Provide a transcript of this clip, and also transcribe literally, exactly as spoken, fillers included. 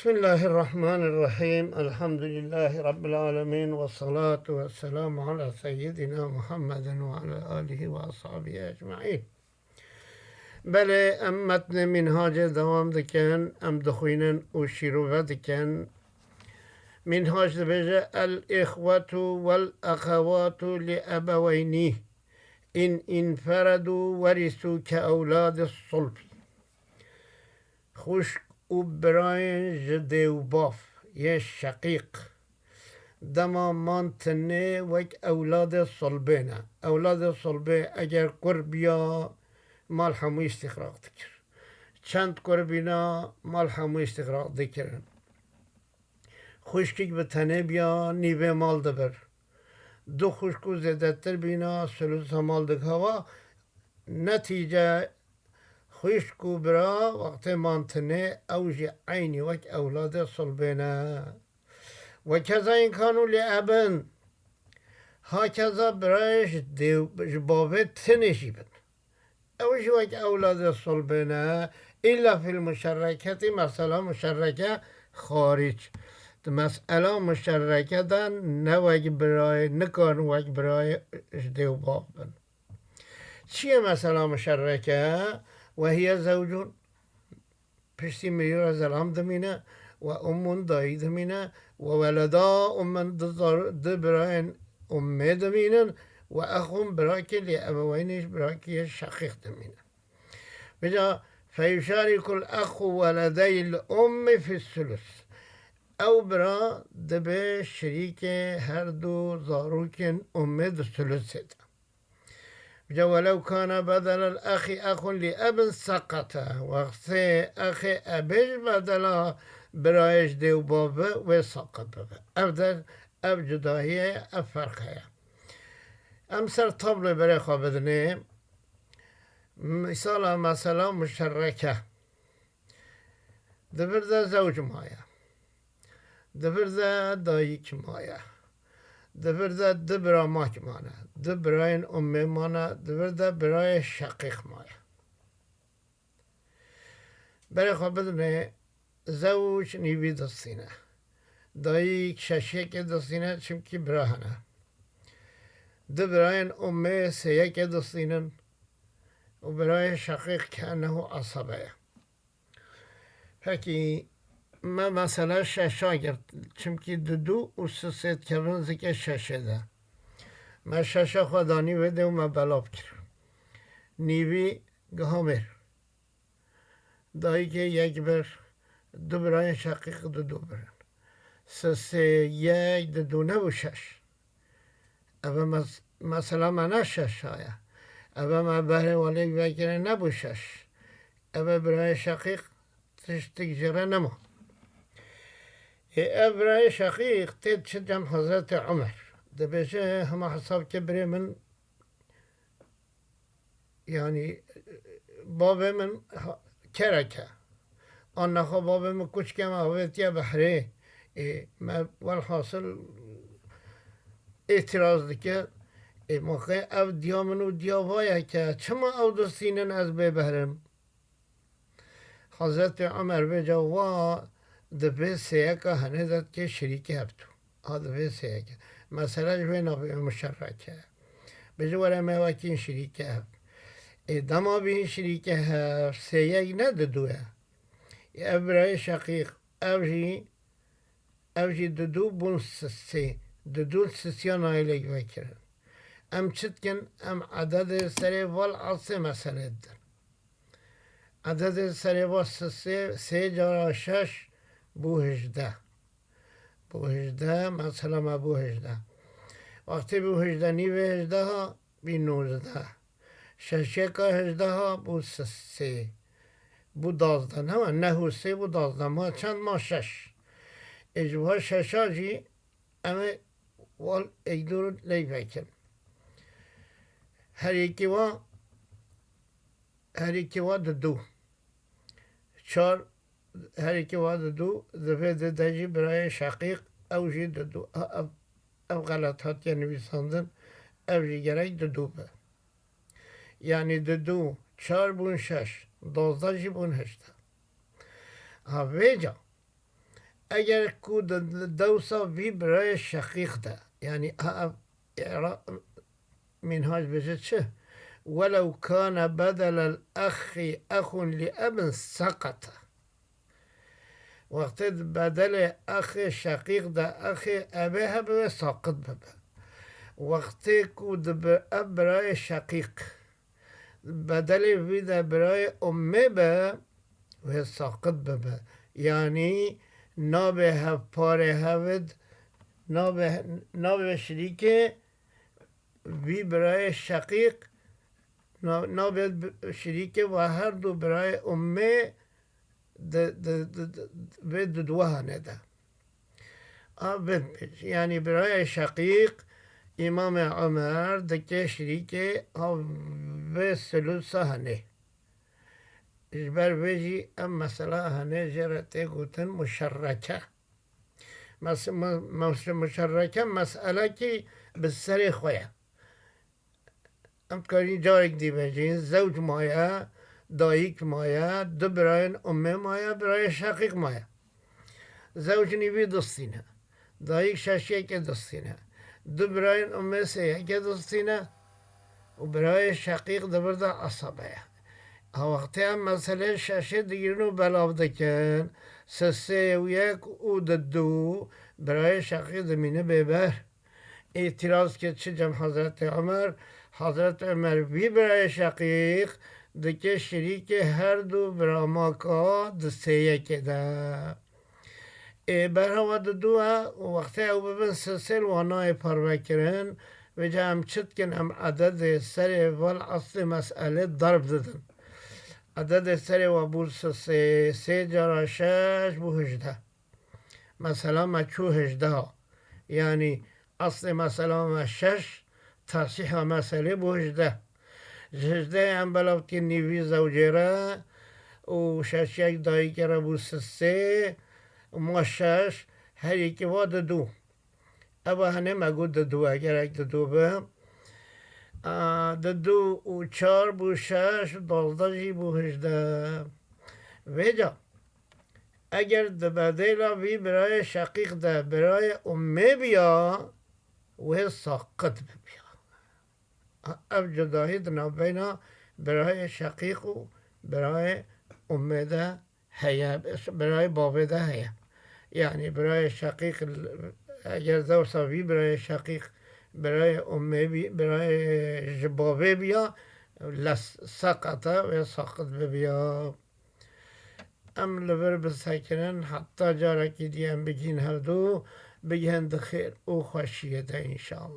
بسم الله الرحمن الرحيم. الحمد لله رب العالمين، والصلاة والسلام على سيدنا محمد وعلى آله وأصحابه أجمعين. Belê, em metnê Mînhacê dewam dikin, em dixwînin û şîrove dikin. Mînhac dibêje: "El-îxwetu wel-exewatu li ebeweynî in înferedû werisû ke ewladis sulbî." Xwişk û birayên ji dê û bav yê şeqîq dema man tinê wek ewladê solbê ne. Ewladê solbê eger kur biya, mal hemû îstîxraq dikir. Çend kur bîna, mal hemû îstîxraq dikirin. Xwişkik bi tenê biya, nîvê mal dibir. Du xwişk û zêdetir bîna, sulusa mal dikava. Netîce, xwişk û bira wextê man tinê, ew jî eynî wek ewladê sulbê ne. Ve keza in kanu li ebin. Hakeza birayê ji dê-, ji bavê tinê jî bin. Ew jî wek ewladê solbê ne, îlla fil muşerreketî, mesela muşerreke xaric. Di mesela muşerreke de ne wek birayê, nikarin wek birayê ji dê û bav bin. Çi ye mesela muşerreke? Ve hiye zewcun, piştî mirî re zelam dimîne, ve ummun, dayî dimîne, ve weleda ummin, du zar-, du birayên ummê dimînin, ve exun, birakê lê ebeweynî, birakê şeqîq dimîne. Vêca feyuşarikul exu weledeyl ummi fis sulus. Ew bira dibe şirîkê her du zarokên ummê di sulusê de. Vêca welew kana bedelel exî exun li ebin seqete. Wextê exê ebê ji bedela birayê ji dê û bav be, wê seqet bibe. Ev de, ev cudahiyê ye, ev ferq heye. Em ser tablê berê xwe bidinê. Mîsala mesela muşerreke. Di vir de zewc maye. Di vir de dayik maye. Di vir de du biramak mane. Du birayên ummê mane. Di vir de birayê şeqîq maye. Berê xwe bidinê, zewc nîvî distîne. Dayik şeşekê distîne, çimkî bira hene. Du birayên ummê sêyekê distînin û birayê şeqîq ke ennehu asebe ye. Pekî, me mesela şeşa girt, çimkî didu û sisê dikevin zikê şeşê de. Me şeşa xwe danî vê dê û me belav kir. Nîvî giha mêr. Dayikê yek bir, du birayên şeqîq didu birin. Sisê yek didu nebû şeş. Eve mes-, mesela me ne şeşa ye. Eve me berê welê vekirê nebû şeş. Eve birayê şeqîq tiştik jê re nema. Ê ev birayê şeqîq tê çi cem Hezretê Umer. Dibêje hema hesab ke birê min, yanî, bavê min ha-, kerek e. Annaxa bavê min kuçke me avêtiye behrê. Ê, me welhasil îtiraz dike. Ê, ma qey ev diya min û diya va ye ke çima ew distînin ez bê behrim? Hezretê Umer vêca wa di vê sêyeka henê de dike şirîkê hevdû. A di vê sêyeke. Mesela ji vê navê muşerreke. Bêje were me wekîn şirîke hev. Ê dema bîn şirîke hev, sêyek ne didu ye. Ê ev birayê şeqîq, ev jî, ev jî didu bûn sisê. Didu sisiya nayê lêk vekirin. Em çi dikin? Em ededê serê val asê meselê didin. Ededê serê va sisê, sê cara şeş bû hejdeh. Bû hejdeh, mesela me bû hejdeh. Wextê bû hejdeh, nîvê hejdeha bî nozdeh. Şeşeka hejdeha bû sisê. Bû dazdeh. Ne wa, neh û sê bû dazdeh. Ma çend? Ma şeş. Ê ji va şeşa jî em ê wal êk dûr leyv vekin. Her yekî wa, her yekî wa didu. Çar, her yekî wa didu, di vê di de jî birayê şeqîq, ew jî didu. A, ev, ev xelet hatiye nivîsandin, ev jî gerek didu be. Yanî didu, çar bûn şeş, dozdeh jî bûn heştê. Ha vêca, Eger ku di, di dewsa vî birayê şeqîq de, yanî ha ev îra-, Mînhac bêje çi? "Welew kane bedelel exî exûn li ebin seqete." Wextê di bedelê exê şeqîq de exê ebê hebe wê saqit bibe. Wextê ku di bi-, ev birayê şeqîq bedelê vî de birayê ummê be, wê saqit bibe. Yanî nabe hevparê hevd, nabe, nabe şirîkê vî birayê şeqîq, na-, nabe bi-, şirîkê ve her du birayê ummê di, di, di, di, vê di duwahanê de. A vê, yanî birayê şeqîq Îmamê Omer dike şirîkê a vê sulusa henê. Ji ber vê jî ev mesela henê jê re tê gotin muşerreke. Mes-, mu-, mes-, muşerreke meselekî bi serê xwe ye. Em dikarîn carek dî bêjin, zewc maye, dayik maye, du birayên ummê maye, birayê şeqîq maye. Zewc nîvî distîne. Dayik şeşyekê distîne. Du birayên ummê sêyekê distîne. Û birayê şeqîq di vir de esebe ye. Ha wextê em meseleyê şeşê digirin û belav dikin, sisê û yek û di du, birayê şeqîq dimîne bêber. Îtiraz ke çi cem Hezretê Omer, Hezretê Omer vî birayê şeqîq dike şirîkê her du biramaka di sêyekê de. Ê, berhewa di du e û wextê ew bibin sisê li wan nayê parvekirin, vêca em çi dikin, em ededê serê vel eslê meselê derb didin. Ededê serê we bû sisê, sê cara şeş bû hejdeh. Mesela me çû hejdeha. Yanî eslê mesela me şeş, tasîha meselê bû hejdeh. Ji hejdehê em belav dikin nîvî zewcê re û şeşyek dayikê re bû sisê û ma şeş, her yekî va di du. Eva henê me got di du e, gerek di du be. A, di du û çar bû şeş, duwazdeh jî bû hejdeh. Vêca, eger di bedêla vî birayê şeqîq de birayê ummê biya, wê saqit bibiya. Ev cudahî di navbeyna birayê şeqîq û birayê ummê de heye, birayê bavê de heye. Yanî birayê şeqîq, eger dewsa vî birayê şeqîq birayê ummê bî, birayê ji bavê biya, les-, seqete wê saqit bibiya. Em li vir bisekinin, heta carekî dî em bigihîn hevdu, bigihên di xêr û xweşiyê de înşallah.